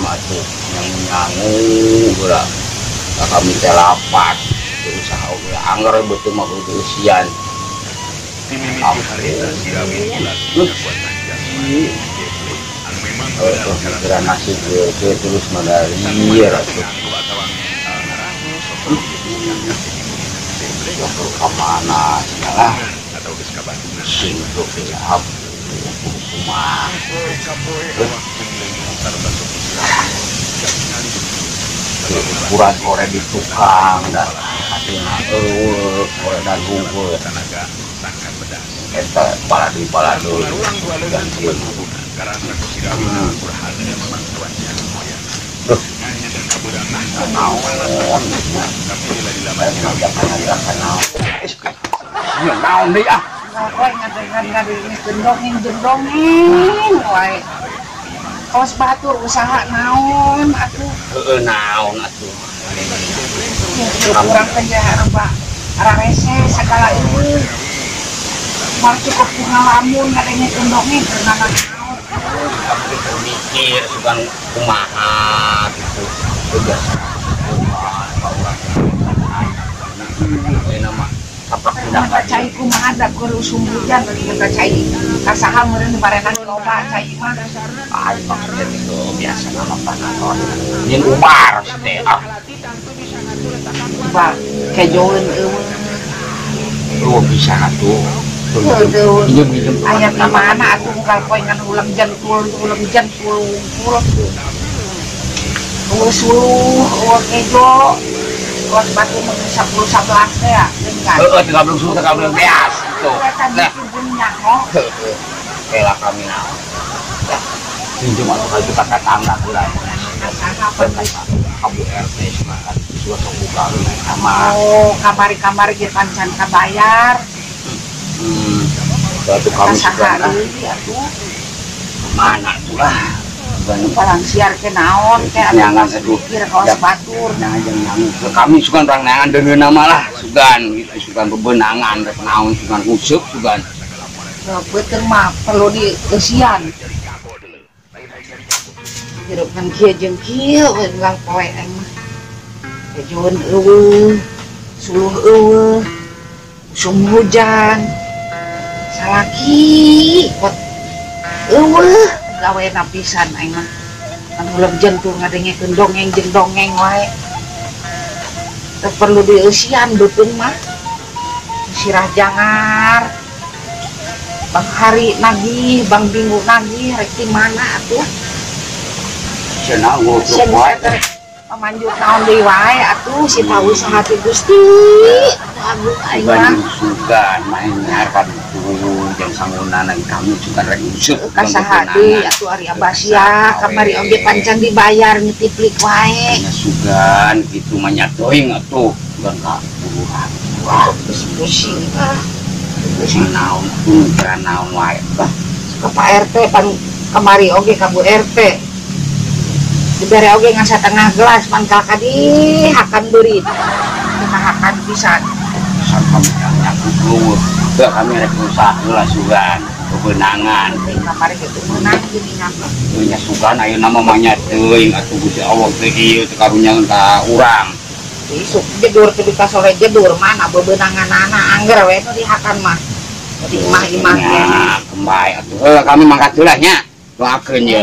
mah tuh nyangu heula. Kami teh lapat usaha oge anggar betul mah kudu eusian. Pikiran nasib gue terus madalir atuh. Kemana segala sing tuh siap kumaha kurang kore di tukang dah hasilna eueuh kore dan hungkul eta baladu ganti naon deui ah kowe ngadengin wae kawas batur usaha naon atuh heeh naon atuh kurang teh ya ararese sagala eueuh mal cukup ku ngalamun ngadengekeun dongeng keur naon kamu mikir sugan kumaha gitu tugas kumaha tapak pindah cai kumaha da keur usum hujan bagi cai kasaha meureun barenang loba cai mah ah maksudnya itu biasa nama panaton nyin ubar teh ah ubar kejoeun eueuh eueuh bisa atuh aya ka mana atuh unggal poe ngan ulang jentul wungkul eueuh suluh eueuh kejo kawas batu mah 10 11 teh ya geuning heeh tinggal belum suruh tinggal belum beas gitu nah heeh heula kami naon pinjam atuh ka kita ka tangga heula ka Bu RT semangat sudah sok buka sama oh kamari-kamari ge pancan kabayar batu kami sudah mana tuh lah palang siar ke naon teh nyangan aduh pikir kawas batur nyangan kami sugan orang nangan deungeun nama lah sugan gitu sugan bebenangan rek naon sugan useup sugan beuteung mah perlu dieusian hirup kan kieu jeung kieu we unggal poe aing mah kejoeun eueuh suluh eueuh usum hujan salaki pot eueuh gawe pisan aing mah kan ulah jentul ngadengekeun dongeng jeung dongeng wae teu perlu dieusian beuteung mah sirah jangar bang hari nagih bang minggu nagih rek ti mana atuh cenah ngobrol wae pamanjur naon deui wae atuh si tahu usaha ti Gusti agung aing mah sugan main nyarpan jeung sangunan kami sugan rek useup ka saha deui atuh ari Abasia kamari oge pancan dibayar ngetiplik wae nya sugan kitu mah nya teuing atuh sugan ka buruhan pusing ah pusing naon mikiran naon wae ka Pak RT pan kamari oge ka Bu RT dibere oge ngan satengah gelas pan kalkadi hakan beurit hakan pisan kami rek usaha heula sugan bebenangan kamari kitu meunang geuningan nya sugan ayeuna mah nya teuing atuh Gusti Allah teh ieu teh karunyaeun ka urang isuk jedur teh ka sore jedur mana bebenanganana angger we nu dihakan mah di imah-imah ge kembay atuh heuh kami mangkat heula nya doakeun ye.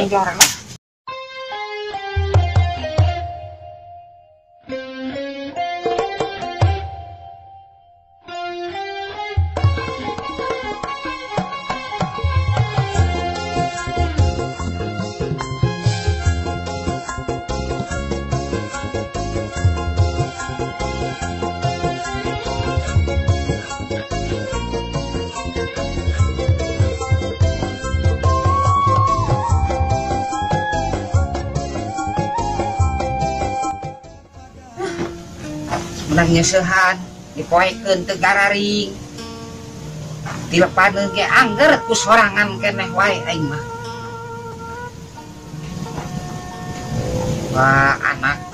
Menang nyesehan dipoekeun teu gararing dilepaneun ge angger ku sorangan keneh wae aing mah. Wah anak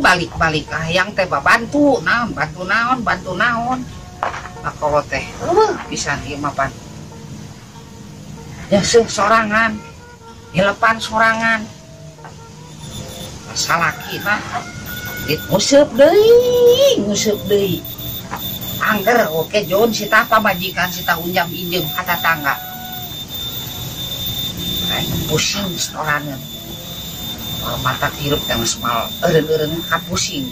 balik-balik hayang teh babantu naon bantu naon bantu naon makolo teh eueuh pisan ieu mah pan nyeseuh sorangan dilepan sorangan. Salaki mah nguseup deui angger oke Jon si tapa majikan si ta unjam injem ka tatangga aing pusing setoraneun mata hirup teh geus mal eureun-eureun ka pusing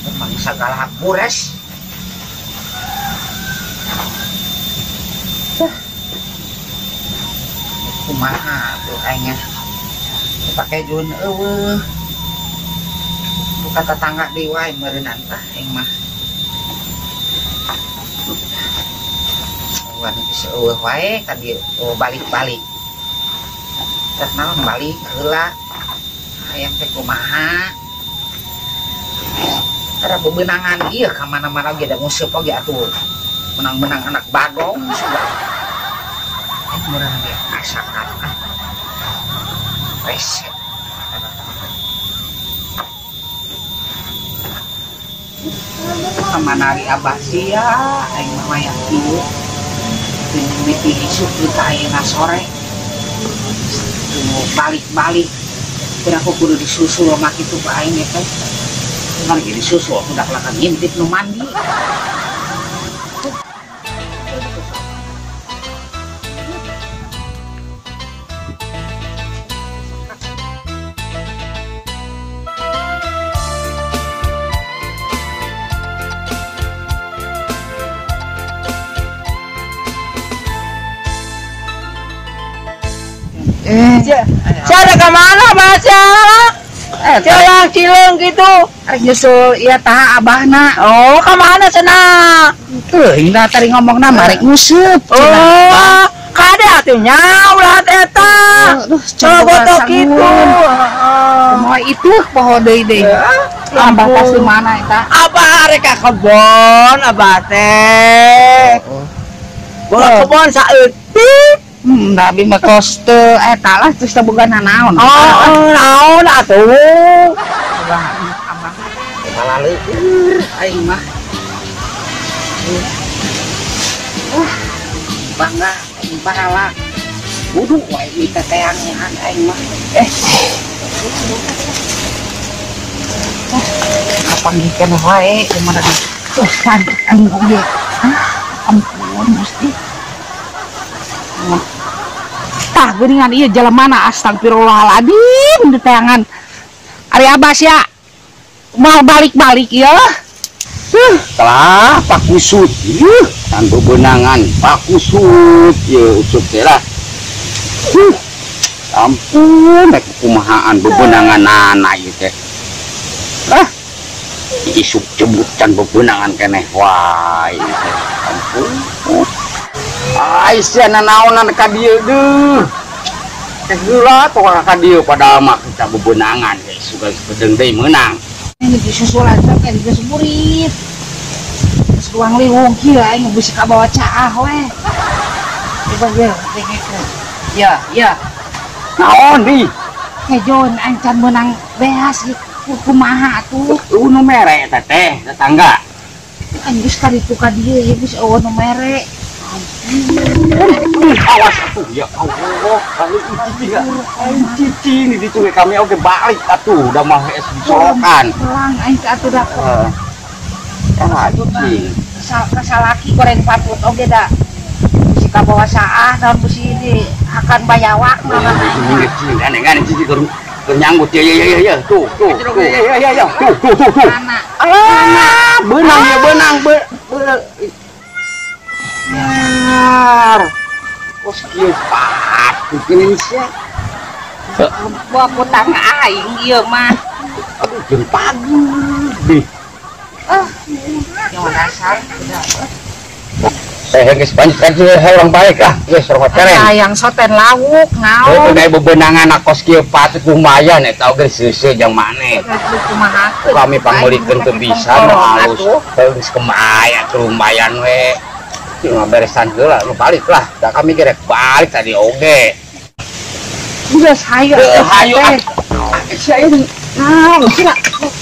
memang sagala bures kumaha tuh aingnya pakai jun eueuh buka tetangga deui wae meureunnan tah aing mah wan geus eueuh wae ka dieu balik-balik teh naon balik heula hayang teh kumaha tara bebenangan ieu ka mana-mana ge da nguseup oge atuh menang-menang anak bagong sudah aing meureun ge asakan ah resep manari abah sia aing mah aya kieu mimiti isuk ka ayeuna sore balik-balik keur aku kudu disusul mah kitu ka aing teh cuman ge disusul aku dak lakan ngintip nu mandi. Saya ke mana baca? Celang cileng gitu. Arek nyusul ieu tah abahna. Oh, ke mana cenah? Teuing da tadi ngomongna marek nguseup. Oh, kade atuh nya ulah eta. Coba botok kitu. Kumaha itu poho deui deui. Abah tas di mana eta? Abah arek ka kebon abah teh. Bola kebon saeutik. Tapi mah kos teu eta lah terus teh boga nanaon. Oh, naon atuh. Abah abah balaleueur aing mah. Bangga aing pahala. Wudu wae mita teangan aing mah. Kapanggihkeun wae kumaha di. Tuh cantik aing oge. Ampun Gusti. Tah geuningan ieu jalemana astagfirullahaladzim di teangan. Ari Abas ya mau balik-balik ya. Telah pakusut ieu tan bebenangan pakusut ieu usut teh lah. Ampun rek kumahaan bebenangan nana ieu teh. Lah isuk jebut can bebenangan keneh wae teh. Ampun. Aisyah nanaonan ka dieu deuh. Teh heula tong ka dieu padahal mah kita bebenangan geus sugan pedeung deui meunang. Ini disusulan teh geus murid. Geus ruang liwung kieu aing bisi kabawa caah we. Coba ge dengekeun. Ya, ya. Naon di? Hejon aing can meunang beas kumaha atuh? Nu mere eta teh tetangga. Aing geus kaditu ka dieu ieu geus eueuh nu mere. Awas atuh ya Allah, kali ini ya. Aing cicing di ditu kami oge balik atuh da mah es disolokan. Pulang aing teh atuh da. Ah, cicing. Kasalaki goreng patut oge da. Bisi kabawa saah naon bisi di akan bayawak mah. Cicing aneh-aneh cicing keur nyanggut ya ya ya ya tuh tuh tuh ya ya ya tuh tuh tuh tuh. Alah, beunang ya beunang be. Kos kieu patut geuning sia. Buah kutang aing ieu mah. Aduh jeung pagi deh. Ah, yang dasar udah. Teh geus panjang kan orang balik ah, geus orang keren. Hayang soten lauk naon. Heuh bebenangan kos kieu patut lumayan eta oge seuseuh jeung maneh. Kami pangmeulikeun teu bisa nu halus. Geus kemaya lumayan we. Cuma beresan heula nu balik lah. Da kami gerek balik tadi oge. Geus hayu. Hayu. Sia ieu naon gila.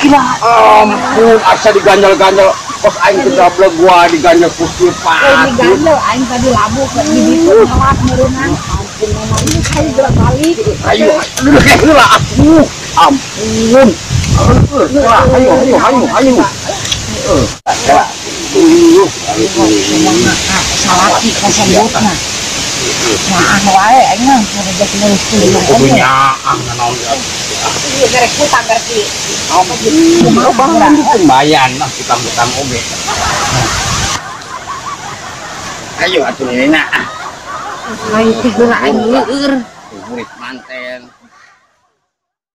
Gila. Ampun asa diganjal-ganjal kos aing teu gablek gua diganjal ku kieu patut. Diganjal aing tadi labuh ke di ditu nyawat meureunnan. Ampun mama ini hayu geura balik. Hayu. Heula atuh. Ampun. Ayo ayo ayo ayo. Salaki kasambutna. Nyaah wae aing mah ngarejek nguruskeun. Kudu nyaah naon. Ieu gerek hutang berarti. Lumayan lah hutang-hutang oge. Ayo atuh nina. Aing teh heula aing leueur. Murid manten.